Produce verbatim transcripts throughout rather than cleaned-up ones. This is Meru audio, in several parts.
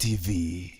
T V.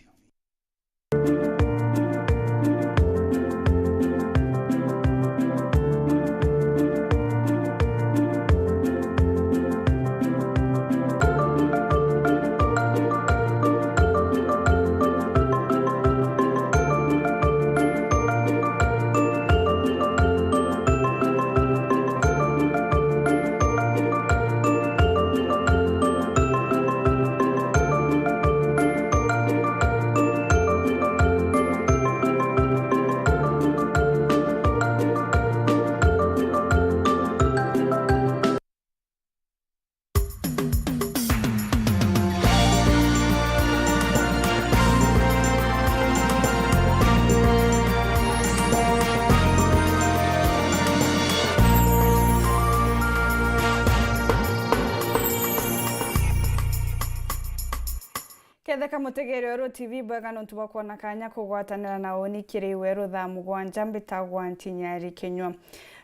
Ketheka mutegeri wa Weru T V bwega nontu bwa kwona kanya kugwatanira na uni kiri Weru thaa mugwanja, mbitagwa Ntinyari Kinyua.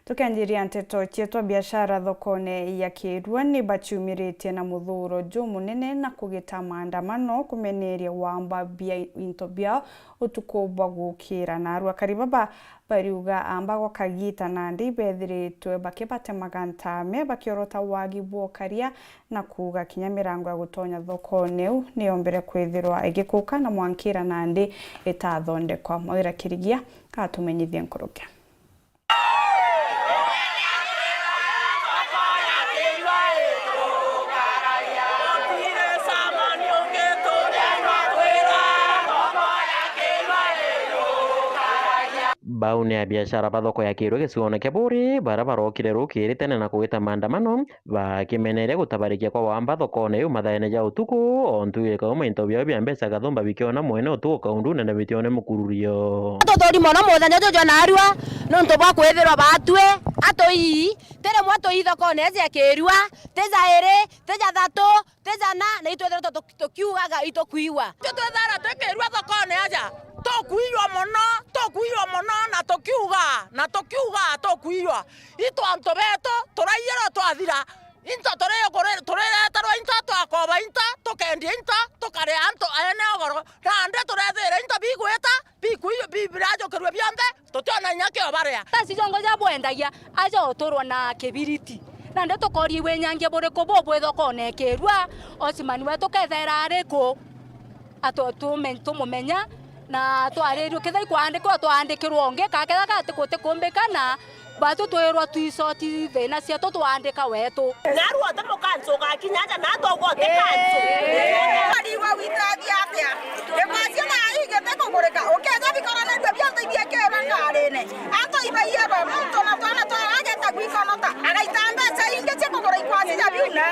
Tukianjiria nteto cietu, biashara thokone ya Kirua ni baciumiritie na muthuro jumunene na kugita maandamano kumeneria wamba bia into biao utuku bwa gukira. Na arua kari baba bariuga amba gwa kagita nandi bethiritwe bakibatemaga ntame bakiorota wagi bwa ukaria na kuuga kinya mirango ya gutonya thokone iu niyombere kwithirwa igikuka na mwankira nandi itathondekwa. Mawira Kirigia atumenyithie nkuruki. Bau ni abiashara ba thoko ya Kirua gicigoone kia Buuri, baria barokire rukiri tene na kugita maandamano, bakimeneria gutabarikia kwa wamba thokone iu mathaene ja utuku, o ntugi ikauma into biao bia mbeca kathumba bikiona mwene utuku kaundune na bitione mukururio. Tuthuri mono muthenya juju jwa narua, nontu bwa kwithirwa batwi atui, ti rimwe tui thokone iji ya Kirua, ti jairi, ti jathatu, ti jana, na itwithirwa tu-, tukiugaga itukwigua. Itwi twithara twi Kirua thokone aja, tukwiywa mono, tukwiywa mono, na tukiuga, na tukiuga tukwiywa. Itu antu betu, turaiyirwa twathira, into turi-, kuri-, turireterwa into, twakoba into, tukendia into, tukaria antu ene ugoro, nandi turethira into bigwita, bikui-, bi-, birajukirue bionthe, tutiona inya kio baria. Tasi jongo ja bwendagia, aja uturwa na kibiriti. Nandi tukoria ibwinyangia buriku bubwi thokone Kirua, osimani wetu kethera ariku? Atu-, tume-, tumumenya, na twaririrwe kethira ikwandikirwa, twandikirwa ungi, ka kethira gati gutikumbikana, batu twirwa twisoti thina cietu twandika wetu. Narua uti mukansu ugakinya aja, na tugwa uti kansu. Ee. Arigwa witathia atia? Gikwacia na ingite kugurika, ukeja bikoranirue bionthe ibiekirwa ngarine. Antu ibaiya ba muntu na twana twa ageta gwikonota, agaita mbeca ingi cia kugura ikwacia ja biu na.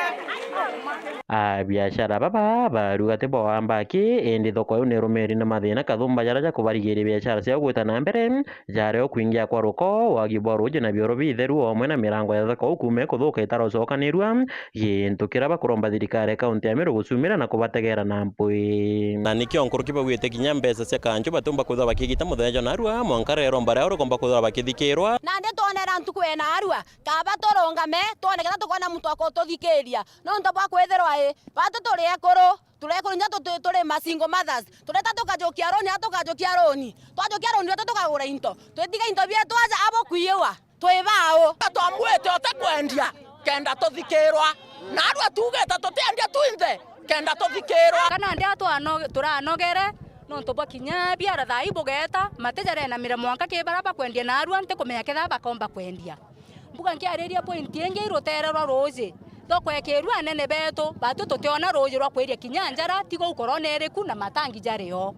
Abiashara baba bariuga ti bo wamba aki, indi thoko iu ni irumiri na mathina kathumba jaria jakubarigiria biashara ciao gwita na mbere, jaria o kwingia kwa ruko, wagi bwa ruuji na bioro bitheru, o amwe na mirango ya thoko iu kuuma ikuthuka itarocokanirua, gintu kiria bakuromba thirikari ya kaunti ya Meru gucumira na kubategera na mpwi. Na nikio nkuruki baugite kinya mbeca cia kanju batiumba kwithirwa bakigita muthenya jwa narua, mwanka rero mbara yao rikomba kwithirwa bakithikirwa. Nandi twonera ntuku ena arua, kaba turungame, twone kethira tukwona muntu wa kututhikiria. Nontu bwa kwithirwa i, batu turi ekuru, turi ekuru, inya tu-, tu-, turi ma single mothers. Tureta tukajukia roni, a tukajukia roni. Twajukia roni, batu tukagura into. Twitiga into bietu aja abo kwiwa. Twi bau? Twamwite uti kwendia, kenda tuthikirwa. Na arua tuugite tutiendia twinthe, kenda tuthikirwa. Kana ndi a twano-, turanogere, nontu bwa kinya biara thaa ii bugeta, mati jarenamire mwanka ki baria bakwendia na arua, ntikumenya kethira bakomba kwendia. Mbuga nkiariria point ingi i rutere rwa ruuji. Thoko ya Kirua anene betu, batu tutiona ruuji rwa kwiria kinya njara, tiga u korona iriku na matangi jari o.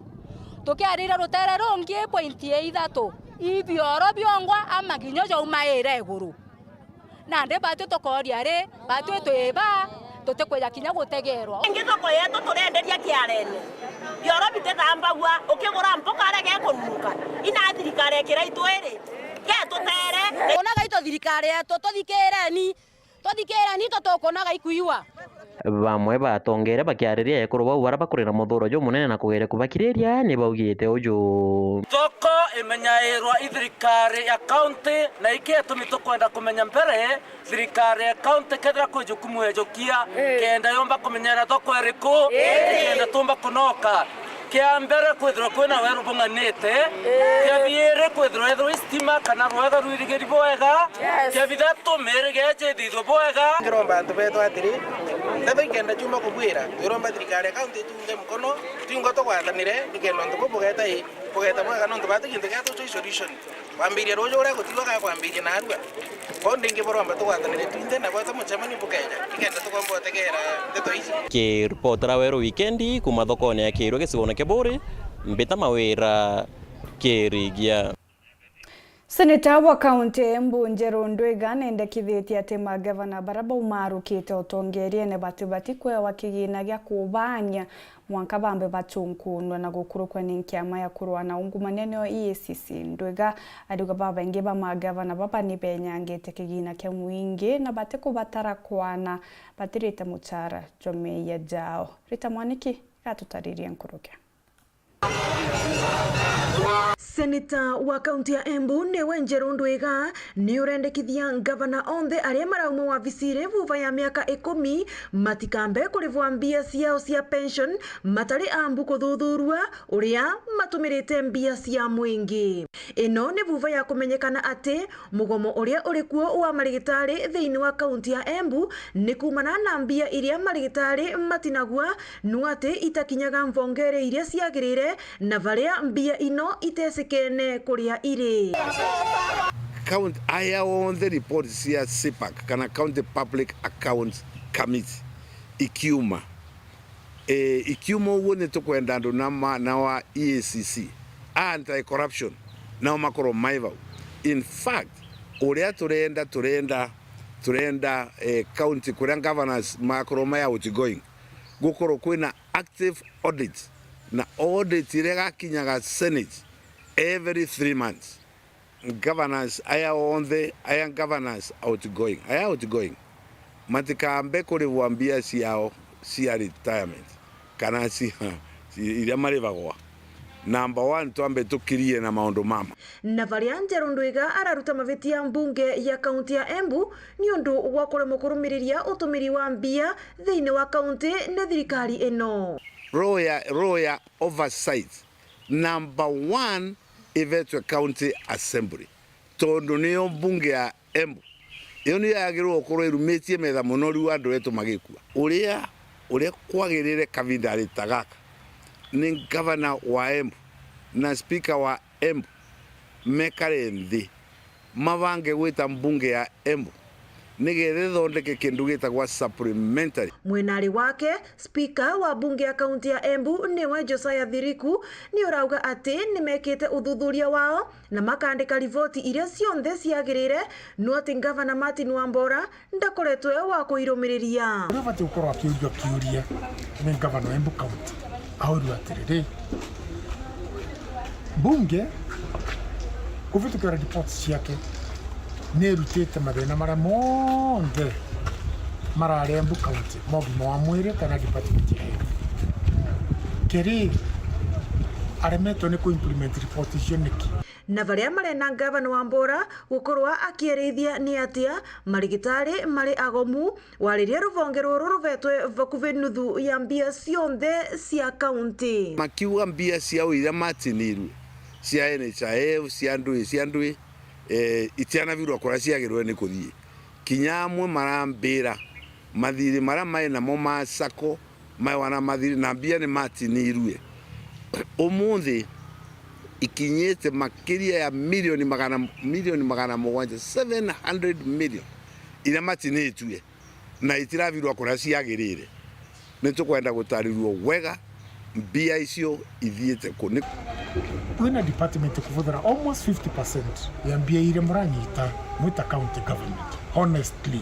Tukiariria rutere rungi point ya ithatu, i bioro biongwa ama kinya jaumaira iguru. Nandi batu tukoria ri, batu twi ba, tutikwija kinya gutegerwa. Ingi thoko yetu turenderia kiarene. Bioro bitithambagua, ukigura mboka aria gekununuka. Ina thirikari ikira itwiri, getutere. Ona gaito thirikari yetu, tuthikireni. Twathikireni, tutukunaga ikuiwa. Bamwe batongere bakiariria ekuru bau baria bakuri na muthuro jumunene na kugeria kubakiriria, ni baugite uju. Thoko imenyairwa i thirikari ya county, na iki gitumi tukwenda kumenya mbere, thirikari ya county kethira kwi jukumu ejukia, kenda yomba kumenyera thoko iriku, kenda tumba kunoka. Kia mbere, kwithirwa kwina weru bung'anite. Kia biiri, kwithirwa ethirwa i stima kana rwega rwirigiri bwega. Kia bithatu, miirige iji ithithwe bwega. Ngiromba antu betu atiri, ndeto ikenda ciuma kubwira, twiromba thirikari ya county itunge mukono, twingwa tugwathanire, nikenda untu buu bugeta i, bugeta bwega, nontu bati kintu gia tucui solution. Kwambiria ruuju uria gutiwa gakwambiria narua. Kwou ndingi buromba tugwatanire twinthe na gweta mucemanio bukeja, nikenda tukomba utegera ndeto ici. Kiripotera Weru Wikendi kuuma thokone ya Kiirua gicigone kia Buuri, Mbita Mawira, Kirigia. Seneta wa kaunti ya Embu Njeru Ndwiga nendekithitie ati magavana baria baumarukite utongeriene batibati kwewa kigina gia kubaania mwanka bambe bacunkunwa na gukurukwa ni nkiama ya kurua na ungumania nio E A C C. Ndwiga ariuga babaingi ba magavana baba ni benyangite kigina kia mwingi na batikubatara kwana batirite muchara jwa meeyia jao. Rita Mwaniki gatutaririe nkurukia. Seneta wa kaunti ya Embu niwe Njeru Ndwiga ni urendekithia ngavana onthe aria marauma wabiciri vuva ya miaka ikumi matikambe kurivwa mbia ciao cia pension matari ambu kuthuthurua uria matumirite mbia cia mwingi. Ino ni vuva ya kumenyekana ati mugomo uria uri kuo wa marigitari thiini wa kaunti ya Embu ni kuumana na mbia iria marigitari matinagua, nu ati itakinyaga mvongere iria ciagirire na varia mbia ino itecikene kuria iri. County, aya onthe report cia CPAC kana County Public Accounts Committee ikiuma, e, ikiuma uguo ni tukwenda andu na ma-, na wa E A C C, anti corruption, nao makorwo mai vau. In fact, uria turenda, turenda, turenda, e, county kuria governors makorwo mai outgoing, gukorwo kwina active audit, na audit iria igakinyaga Senate every three months. Governors aya onthe, aya governors outgoing, aya outgoing, matikambe kurivwa mbia ciao cia retirement kana cia, iria marivagwa. Number one, twambe tukirie na maundu mama. Na varia Njeru Ndwiga araruta mavitia mbunge ya kaunti ya Embu ni undu wa kuremwa kurumiriria utumiri wa mbia thiini wa kaunti ni thirikari ino. Roho ya, roho ya oversight number one ivetwe County Assembly, tondu niyo mbunge ya Embu. Iyo niyo yagirwo gukorwo irumitie metha muno riu andu etu magikua. Uria, uria kwagirire kavinda ari ta gaka, ni ngavana wa Embu na spika wa Embu mekare nthi, mabange gwita mbunge ya Embu nigetha ithondeke kindu gitagwa supplementary. Mwenari wake, spika wa mbunge ya kaunti ya Embu niwe Josiah Thiriku, ni urauga ati ni mekite uthuthuria wao na makandika riboti iria cionthe ciagirire, no ati ngavana Martin Wambora ndakoretwe wa kuirumiriria. Uria ubati gukorwo akiuria kiuria ni ngavana wa Embu County, aurua atiriri, mbunge kuvitukira reports ciake ni irutite mathina maria monthe marari Embu County ma ugima wa mwiri kana department ya health. Kiri aremetwe ni ku implement report icio niki? Na varia marenda ngavana Wambora gukorwa akiarithia ni atia marigitari mari agomu, wariria ruvonge ruru ruvetwe vakuvi nuthu ya mbia cionthe cia kaunti. Makiuga mbia ciao iria matinirue cia N H I F, cia ndui, cia ndui, eh, itianavirwa kuria ciagirwe ni kuthii. Kinya amwe marambira mathiri maria mai namo ma sacco, mai wana mathiri na mbia ni matinirue. Umunthi ikinyite makiria ya milioni magana, milioni magana mugwanja, seven hundred million, iria matinitue na itiravirwa kuria ciagirire. Ni tukwenda gutarirua wega mbia icio ithiite ku. Ni kwina department kuvuthira almost fifty percent ya mbia iria muranyita mwita county government. Honestly,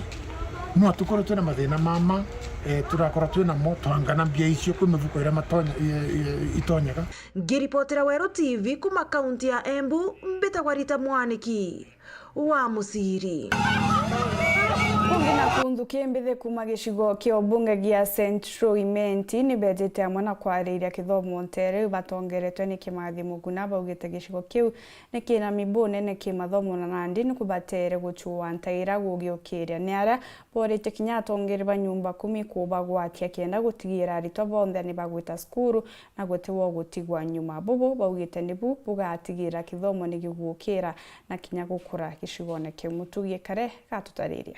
no tukorwo twina mathina mama, eh, turakorwo twinamo, twangana mbia icio kwi mivuko iria matonya, i-, i-, itonyaga. Ngiripotera Weru T V kuma kaunti ya Embu, mbitagwa Rita Mwaniki wa Muciri. Kungi na Unthuki mbithi kuuma gicigo kia ubunge gia Central Imenti ni beejite amwe na kwariria kithomo nteere iu batongeretwe ni Kimathi Muguna, baugite gicigo kiu ni kina mibu nene ki mathomo na nandi ni kubateere gucua ntaira gugiukiria. Ni aria boorite kinya atongeri ba nyumba kumi kubagwatia kenda gutigiira aritwa bonthe ni bagwita cukuru na guti wo gutigwa nyuma. Bubu baugite nibu bugatigiira kithomo ni giguukira na kinya gukura gicigone kiu. Mutugi Kare gatutariria.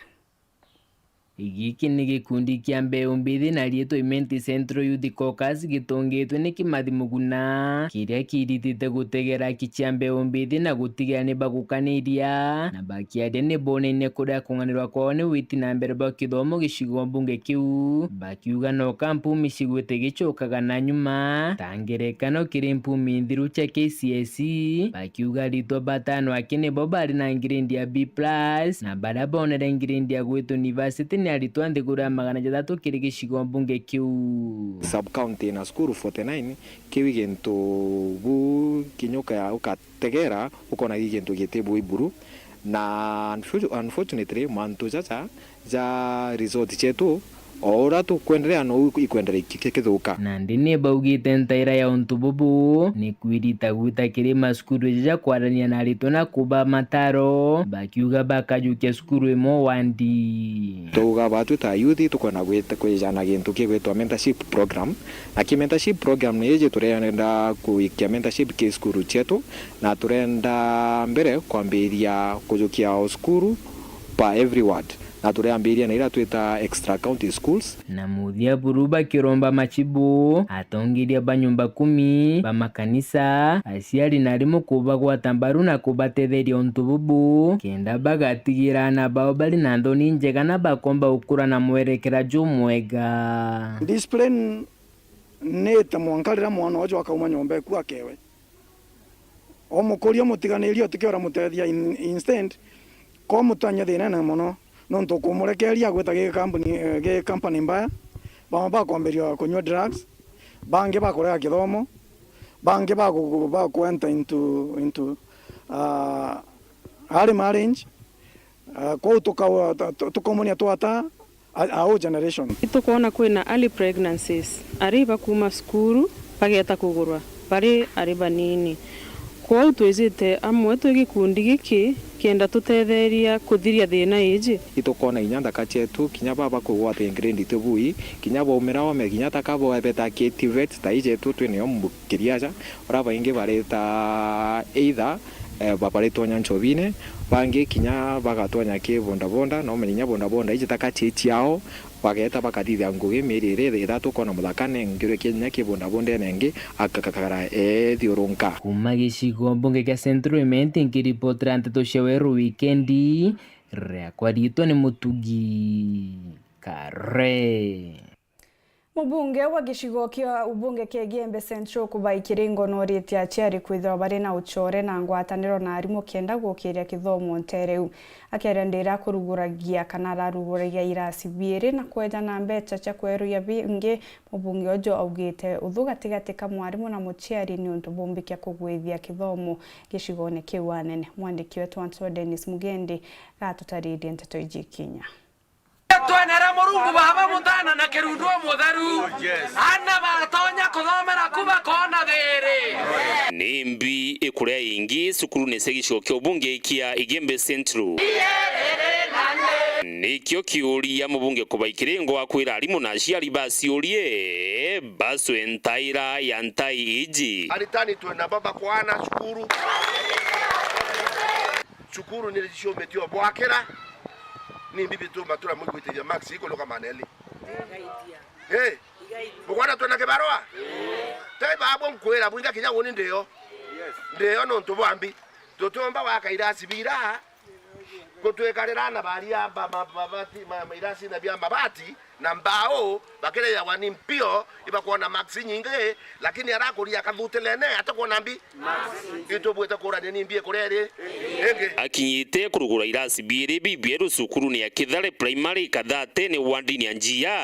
Giki ni gikundi kia mbeu mbithi na riitwa Imenti Central Youth Caucus gitongitwe ni Kimathi Muguna, kiria kiritite gutegera aki cia mbeu mbithi na gutigira ni bagukaniria. Na bakiaria ni boneine kuria kung'anirwa kwao ni witi na mbere bwa kithomo gicigo mbunge kiu, bakiuga no kampuni cigwite gicokaga na nyuma, ta ngerekano kiri mpumi nthiru cia K C S E, bakiuga aritwa batano aki nibo bari na ngirendi ya B plus, na baria bonere ngirendi ya gwitwa university ni aritwa nthiguru ya magana jathatu kiri gicigo mbunge kiu. Sub county ina cukuru forty nine, kiu i gintu bu kinya uka-, ukategera, ukona gi gintu giti bu iburu. Na unfortu-, unfortunately, mantu jaja ja resort cietu, o uria tukwenderea nou ikwenderea iki-, ki-, kithuka. Nandi ni baugite ntaira ya untu bubu ni kwirita gwita kiri macukuru jaja kwarania na aritwa na kuba mataro, bakiuga bakajukia cukuru imwe wandi. Twauga batwi ta youth tukwenda gwita, kwijana gintu kigwitwa mentorship program. Na ki mentorship program ni iji turenda kuikia mentorship ki cukuru cietu, na turenda mbere kwambiria kujukia o cukuru pa every ward, na turiambiria na iria twita extra county schools. Na muthia buru bakiromba machibu, atongeria ba nyumba kumi, ba makanisa, aciari na arimu kubagwata mbaru na kubatetheria untu bubu, kenda bagatigira aana bao bari na nthoni njega na bakomba gukura na mwerekera jumwega. Discipline ni ta mwanka riria mwana uju akauma nyomba eku akewe. Umukuria umutiganirie, utikio uramutethia in-, instead, ko umutanyia thinene mono, nontu ukumurekeria agwita gi company, eh, gi company mbaya, bamwe bakwambiria kunyua drugs, bangi bakurega kithomo, bangi baku-, baku enter into, into, ah, early marriage. Ah, kwou tuka-, tu-, tu-, tukaumania twata a, a whole generation. Itukwona kwina early pregnancies, ari bakuma cukuru bageta kugurwa bari ari banini. Kwou twijite amwe twi gikundi giki kenda tutetheria kuthiria thina iji. Itukwona inya nthaka cietu, kinya baba kugwata grade tibui, kinya baumira ome, kinya taka bwebeta kitivet ta ijetu twinayo mbu-, kiriaja, ora baingi barita either, eh, ba-, baritonya ncobine, bangi kinya bagatwanya ki bodaboda, na umenye inya bodaboda iji taka cii ciao, bageta bakathithia ngugi mieri iri ithatu, ukona muthaka nengirwe kinya ki bodabodene ingi, akakara ethiurunka. Kuma gicigo mbunge kia Central Imenti, nkiripotera nteto cia Weru Wikendi, riakwa riitwa ni Mutugi Kare. Mubunge wa gicigo kia ubunge kia Igembe Central Kubai Kiringo nooritie aciari kwithirwa bari na ucore na ngwataniro na arimu kenda gukiria kithomo nteere iu. Akiaria ndira kuruguragia kana araruguragia irasi biiri na kwejana mbeca cia kweruria bingi, mubunge uju augite uthu gatigati ka mwarimu na muciari ni untu bumbikia kugwithia kithomo gicigone kiu anene. Mwandiki wetu Anto Dennis Mugendi gatutaririe nteto iji ikinya. Twenere Murungu Baba, Mutana na Kirundu Umutheru. Ana batonya kuthomera ku bakona thiri. Ni mbi ikuria ingi cukurune cia gicigo kia ubunge kia Igembe Central? Nikio kiuria mubunge Kubai Kiringo akwira arimu na aciari baciurie bacwe ntaira ya ntai iji. Aritani twina baba kwana cukuru. Cukuru ni ciumitio bwakira. Ni mbibi tu matura mwigwitiria max ikuluka maneli. Hey, mukwana twina kibarua? Tei babo nkwira bwinga kinya uni ndio. Ndio nontu bwa mbi. Tutiumba waka irasi bira. Kutwikarira na baria ba, ma, ma, ma, ma, ma irasi na bia mabati. Na mbao, bakireyagwa ni mpio, ibakwona max nyingi, lakini arakuria akathutilene, atakwona mbi. Itubwite kurania ni mbi ikuria iri ingi. Akinyite kurugura irasi biiri bibieru cukurune ya Kithare Primary Kathatene wardini ya Njia.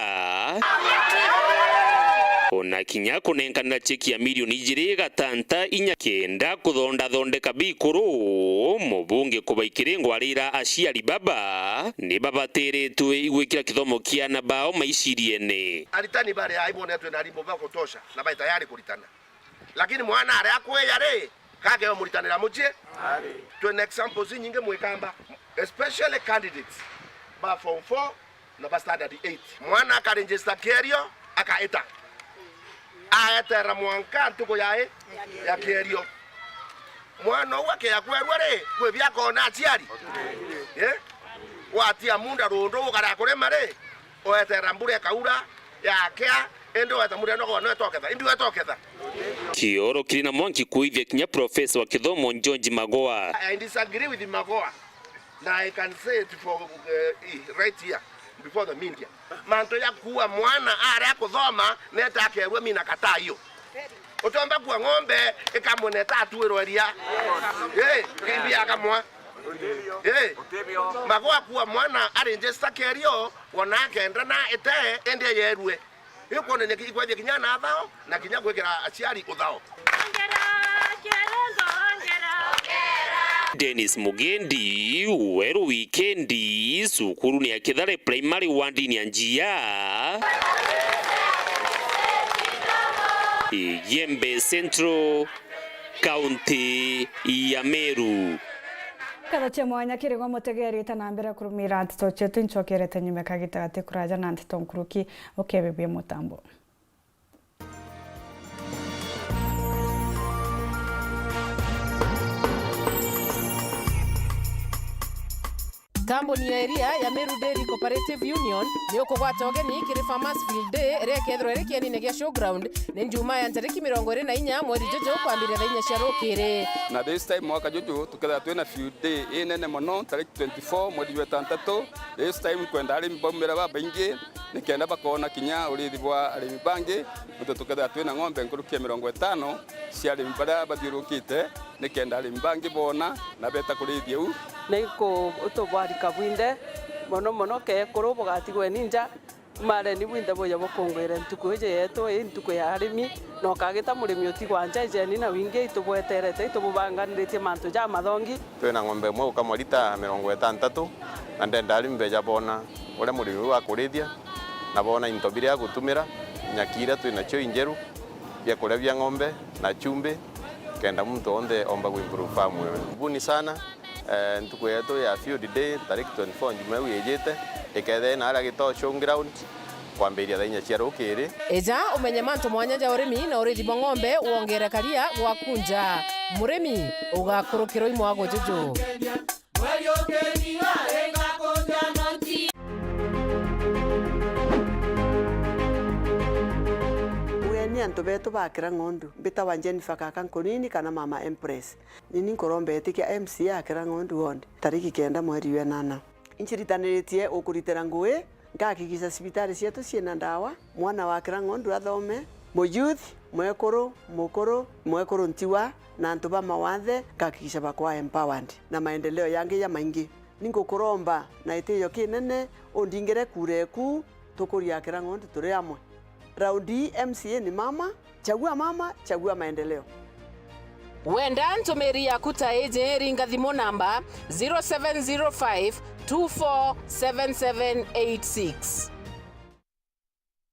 Ona kinya kunenkanira cheki ya milioni ijiri gatanta inya kenda kuthondathondeka bikuru, mubunge Kubai Kiringo arira aciari baba ni babatiritwe igwikira kithomo kia ana bao maiciriene. Aritani bari ai bone twina arimũ ba kutosha na bai tayari kuritana. Lakini mwana aria akweja ri, kake omuritanira mucii. Twina examples inyingi mwikamba, especially candidates ba form four na ba standard eight. Mwana akaregister kierio, akaita. Aeterera mwanka ntuku ya i, ya kierio. Mwana uu akeja kwerua ri, kwi bia akona aciari? Eh? Watia munda rundu ukaria kurima ri, oeterera mbura ikaura, yakea, indi weta muria no no etoketha, indi wetoketha. Kioro kiri na mwanki kuithia kinya profesa wa kithomo George Magoa. I disagree with Magoa, na I can say it for, eh, right here before the media. Mantu ya kuua mwana aria kuthoma neta akerua mina kataa hiyo. Utomba kuua ng'ombe ikamwene ta atuirwa iria. Eh, kimbi akamwa. Eh, Magoa kuua mwana aregister kierio, wona akenda na ite, indi ayerue. Ikwonania ki-, ikwethia kinya na thao, na kinya gwikira aciari uthao. Dennis Mugendi, Weru Wikendi, cukuru ni ya Kithare Primary wandini ya Njia. Igembe Central, kaunti ya Meru. Nkatho cia mwanya kirigwa mutegeerite na mbere kurumira nteto cietu, incokerete nyuma kagitagati kuraja na nteto nkuruki, ukebibia mutambo. Kambuni ya iria ya Meru Dairy Cooperative Union ni ukugwata ugeni kiri Farmers Field Day, iria ikethirwa iri kienine gia Showground, ni Njumaa ya ntariki mirongo iri na inya mweri juju kwambiria thaa inya cia rukiri. Na this time mwaka juju tukethira twina field day inene mono, tariki twenty-four mweri jwa itantatu. This time kwenda arimi baumira babaingi, nikenda bakona kinya urithi bwa arimi bangi, nontu tukethira twina ng'ombe nkuruki ya mirongo itano cia arimi baria bathiurukite, nikenda arimi bangi bona na beta kurithia u. Na iku utubwarika bwinthe, mono mono kekuru bugatigwe ni nja, mareni bwinthe buja bukungwire ntuku iji yetu, ii ntuku ya arimi, na ukagita murimi utigwa nja. Ijeni na wingi, itubweterete, itububanganiritie mantu jamathongi. Twina ng'ombe imwe ukamwa lita mirongo itantatu, na ndenda arimi beja bona uria murimi uu akurithia, na bona into biria agutumira, nyaki iria twinacio injeru, biakuria bia ng'ombe na chumbi, kenda muntu onthe omba ku improve farm iwe. Karibuni sana, eh, ntuku yetu ya field day, tariki twenty-four njuma iu ijite, ikethira ina aria Gitoo Showground, kwambiria thaa inya cia rukiri. Eja umenye mantu mwanya ja urimi na urithi bwa ng'ombe, wongere karia gwaku nja. Murimi, ugakurukirwa i mwago juju. Ugeni antu betu ba Kirang'ondu. Mbitawa Jennifer Kaka Nkunini kana Mama Empress. Nini nkuromba itikia M C A a Kirang'ondu Ward, tariki kenda mweri wa inana. Inciritaniritie ukuritira ngui, ngakikisha cibitari cietu ciina ndawa, mwana wa Kirang'ondu athome, muyouth, mwekuru, mukuru, mwekuru ntiwa, na antu ba mawathe, ngakikisha bakwa empowered, na maendeleo yangi jamaingi. Ningukuromba na itiyo kinene, undingire kura eku, tukuria Kirang'ondu turi amwe. Raundi ii M C A ni mama, chagua mama, chagua maendeleo. Wenda ntumiri yaku ta iji, ringa thimu namba zero seven zero five two four seven seven eight six.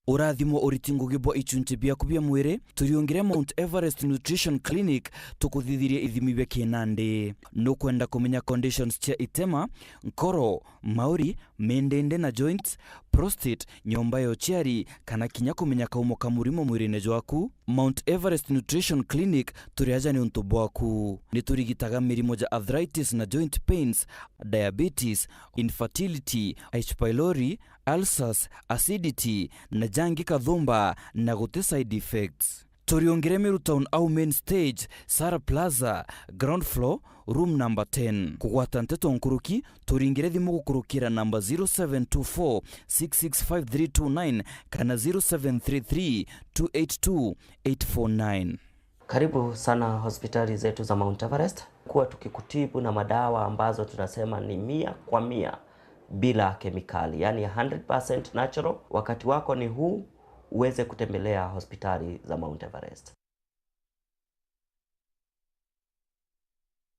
Urathimo uriti ngugi bwa ichunchi biaku bia mwiri, turiungire Mount Everest Nutrition Clinic, tukuthithirie ithimi bia kinandi. Nukwenda kumenya conditions cia itema, nkoro, mauri, mindindi na joints, prostate, nyomba ya uciari, kana kinya kumenya kaumo ka murimo mwirine jwaku? Mount Everest Nutrition Clinic turi aja niuntu bwaku. Niturigitaga mirimo ja arthritis na joint pains, diabetes, infertility, H. pylori, ulcers, acidity, na jangi kathumba, na guti side effects. Turiungire Meru Town au main stage, Sara Plaza, ground floor, room number ten. Kugwata nteto nkuruki, turingire thimu gukurukira namba zero seven two four six six five three two nine kana zero seven three three two eight two eight four nine. Karibu sana hospitali zetu za Mount Everest. Kuwa tukikutibu na madawa ambazo tunasema ni mia kwa mia bila kemikali, yani hundred percent natural. Wakati wako ni huu, uweze kutembelea hospitali za Mount Everest.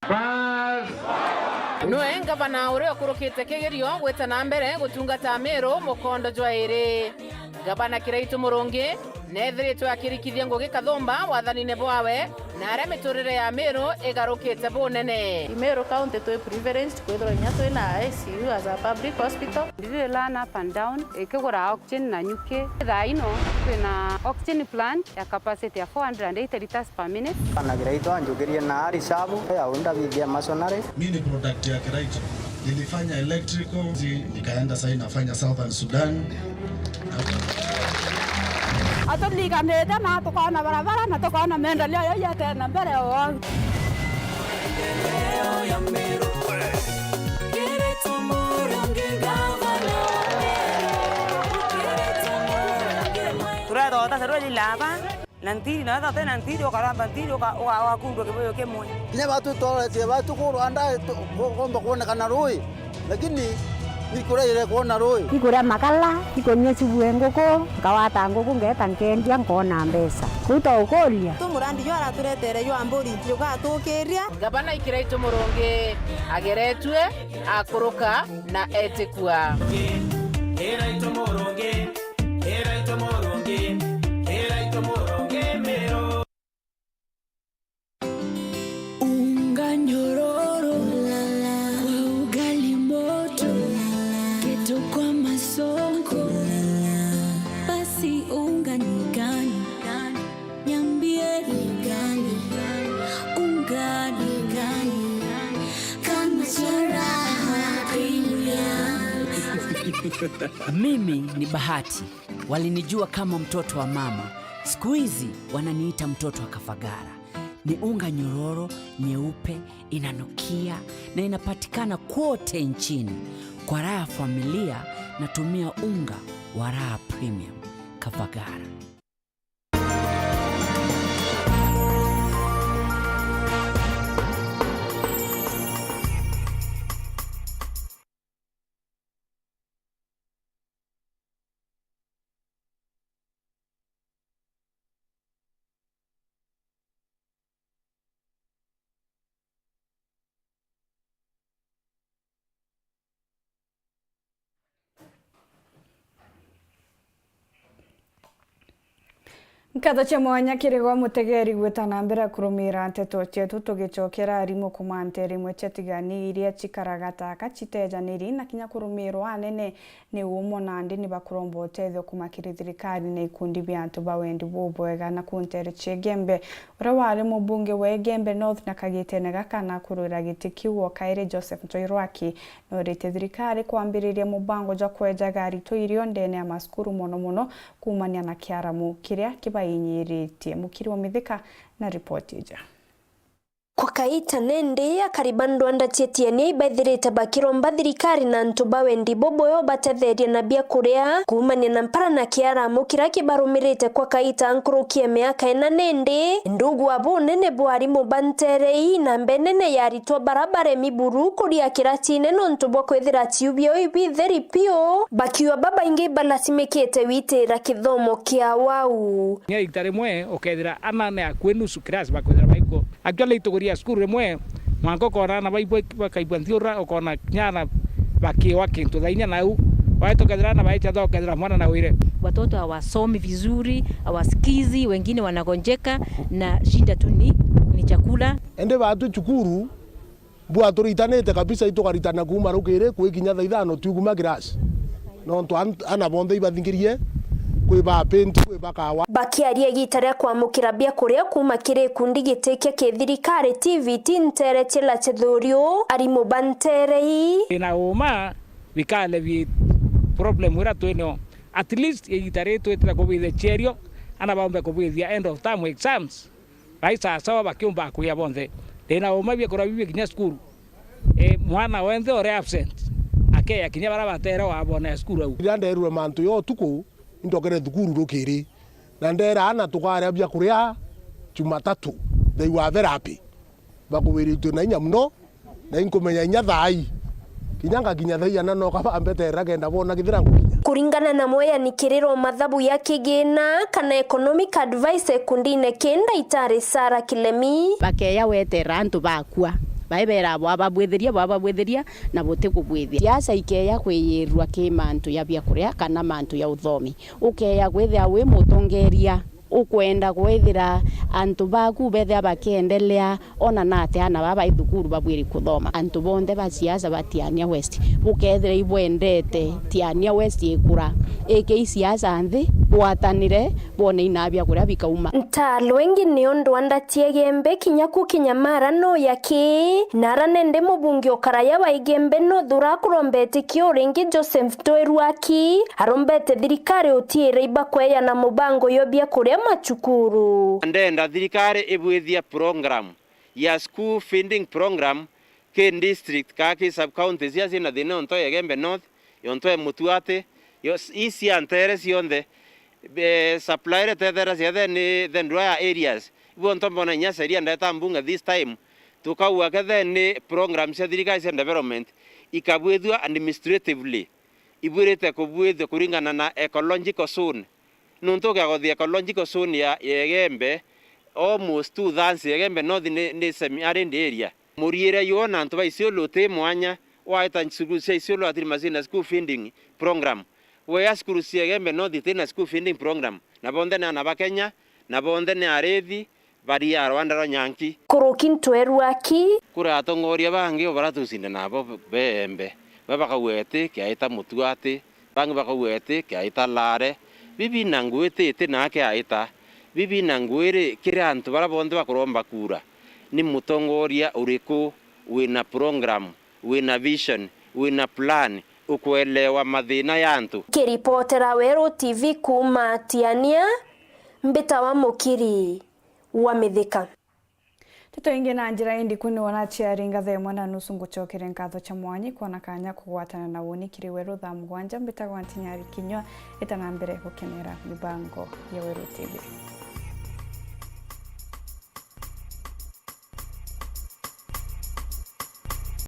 Bas. Nwe ngavana uria ukurukite kigerio gwita na mbere gutungata Amiru mukondo jwa iri. Ngavana Kiraitu Murungi neethiritwe akirikithia ngugi kathumba wathanine bwawe, na aria miturire ya Amiru igarukite bunene. Meru County twi privileged kwithirwa inya twi na I C U as a public hospital. Ndiri learn up and down, ikigura oxygen na nyuki. Thaa ino twina oxygen plant ya capacity ya four hundred and eighty liters per minute. Bana Kiraitu anjukirie na ari shabu ya unda bithia masonary. Mi ni product ya Kiraitu. Nilifanya electrical, zi-, nikaenda sasa nafanya Southern Sudan. Aturiganite na tukona barabara na tukona maendeleo yo yatena mbere o. Turethota serwe lilaba. Na ntiri, na wethira utina ntiri, ukaramba ntiri, uka-, uka-, ugakundwa kibuyu kimwe. Kinya batu tworetie batu kurwa nda, tu-, ku-, kumba kwonekana rui, lakini ni kuria irekwona rui. Ikuria makala, ikunyia cibue nguku, nkawata nguku, ngeeta nkendia, nkoona mbeca. Kuu twaukuria. Tu murandi jwa araturetere jwa mburi, jugatukiria. Ngavana Kiraitu Murungi ageretue, akuruka na etikua. Kiraitu Murungi. Kiraitu Murungi, Kiraitu Murungi Miru. Unga nyororo kwa ugali moto, keto kwa masonko. Basi unga ni gani? Niambie ni gani? Unga ni gani? Kama cha Raha Premium. Mimi ni Bahati. Walinijua kama mtoto wa mama. Siku hizi wananiita mtoto wa Kafagara. Ni unga nyororo, nyeupe, inanukia na inapatikana kwote nchini. Kwa raha ya familia, natumia unga wa Raha Premium. Kafagara. Nkatho cia mwanya kiri gwe mutegeri gwita na mbere kurumira nteto cietu, tugicokera arimu kumante rimwe cia tigani iria cikaraga taka citejaniri na kinya kurumirwa anene ni umo nandi ni bakuromba utethio kuma kiri thirikari na ikundi bia antu ba wendi bubwega. Na kuntere cia Igembe, uria wari mubunge wa Igembe North na kagitene gaka na kurwira giti kiu o kairi, Joseph Ntoirwaki, noritie thirikari kwambiriria mubango jwa kwejaga aritwa irio ndene ya masukuru, mono mono kuumania na kiaramu kiria kibainyiritie. Mukiri wa Mithika na ripoti ija. Kwa kaita nindi, akari ba ndwanda cia Tiania ibaithirite bakiromba thirikari na antu ba wendi bubweo batetherie na biakuria kuumania na mpara na kiaramu kiria kibarumirite kwa kaita nkuruki ya miaka ina nindi. Ndugu wa bunene bwa arimu ba ntere ii na mbe nene ya aritwa bara baremi buru kuria kiratine nontu bwa kwithira ciu biao ibitheri piu, bakiuga babaingi balasimikite witira kithomo kia wau. Kinya igita rimwe ukethira ana ni akui nusu class bakwithira baikuo. Actually, ituguria cukuru rimwe, mwanka ukona ana baibwa bakaibwa nthiura, ukona kinya ana bakiwa kintu thaa inya nau. Wae tukethira ana baicha tho, ukethira mwana na wire. Watoto hawasomi vizuri, hawasikizi, wengine wanagonjeka, na shida tu ni, ni chakula. Indi batu cukuru, bwa turitanite kabisa, itukaritana kuuma rukiri kwikinya thaa ithano tiuguma kirasi. Nontu an-, ana bonthe ibathingirie, kwi ba penti, kwi ba kawa. Bakiaria igita ria kwamukira biakuria kuuma kiri gikundi giti kia kithirikari T V T ntere cia Lachethuriu, arimu ba ntere ii. Ina uma bikale bi problem ira twinio. At least igita riri twitire kubithia cherio, ana baumbe kubithia end of term exams. Bai sawasawa bakiumba kuya bonthe. Ndina uma biakuria bibi kinya cukuru. E, mwana wenthe ore absent, akeya kinya bara batere wabona ya cukuru au. Riria nderwe mantu ya utuku, indokere thukuru rukiri. Na ndera ana tukaria biakuria Jumatatu, they were very happy. Bakuwiritwe na inya muno, na inkumenya inya thaai. Kinya ngakinya thaa igana no kaba mbeterera kenda boona kithira ngukinya. Kuringana na mweyanikiriro mathabu ya kigina kana economic advice ekundine kenda itari Sarah Kilemi. Bakeya weterera antu bakua, baibera bwababwithiria, bwababwithiria, na butikubwithia. Siasa ikeya kwiyirwa ki mantu ya biakuria kana mantu ya uthomi. Ukeya kwithia wi mutongeria, ukwenda kwithira antu baku bethia bakiendelea, ona nate ana baba ithukuru babwiri kuthoma. Antu bonthe ba siasa ba Tiania West bukethira ibwendete Tiania West ikura, ikei siasa nthi, bwatanire, bone inaa biakuria bikauma. Ntalwe ingi ni undu wa ndati Igembe kinya ku Kinyamara no ya ki, nara nende mubunge ukara ya ba Igembe no thura kurombeti kio ringi Joseph Twerwaki, arombete thirikari utiire iba kweyana mubango yo biakuria macukuru. Ndenda thirikari ibwithia program ya school feeding program ki district ka ki sub county cia ciina thina yonto ya Igembe North, yonto ya Mutuati, yo, ii cia ntere cionthe, be, supply retethera ciathe ni the drier areas. Ibo nto mbona inya sheria ndeta mbunge this time, tukauga kethe ni program cia thirikari cia development ikabwithua administratively, ibwirite kubwithua kuringana na ecological zone. Nontu ukiagothia ecological zone ya, ya Igembe, almost two thirds ya Igembe North ni, ni semi-arid area. Muriire yo na antu ba Isiolo uti mwanya, waita cukuru cia Isiolo atiri macina school feeding program. Wea cukuru cia Igembe North itina school feeding program. Na bonthe ni ana ba Kenya, na bonthe ni arithi, baria rwanda rwa nyanki. Kuruki Ntwerwaki. Kuri atongoria bangi o baria tucinde nabo be Igembe, bamwe bakauga iti kiaita Mutuati, bangi bakauga iti kiaita Lare. Bibi na ngui iti, iti na kiaita. Bibi na ngui ri, kiri antu baria bonthe bakuromba kura, ni mutongoria uriku wina program, wina vision, wina plan, ukwelewa mathina ya antu? Kiripotera Weru T V kuuma Tiania, mbita wa Mukiri wa Mithika. Nteto ingi na njira indiku ni wona ciari ngatha imwe na nusu ngucokere nkatho cia mwanyi kwona kanya kugwatana na woni kiri Weru thaa mugwanja mbitagwa Ntinyari Kinyua ita na mbere gukenera mibango ya Weru T V.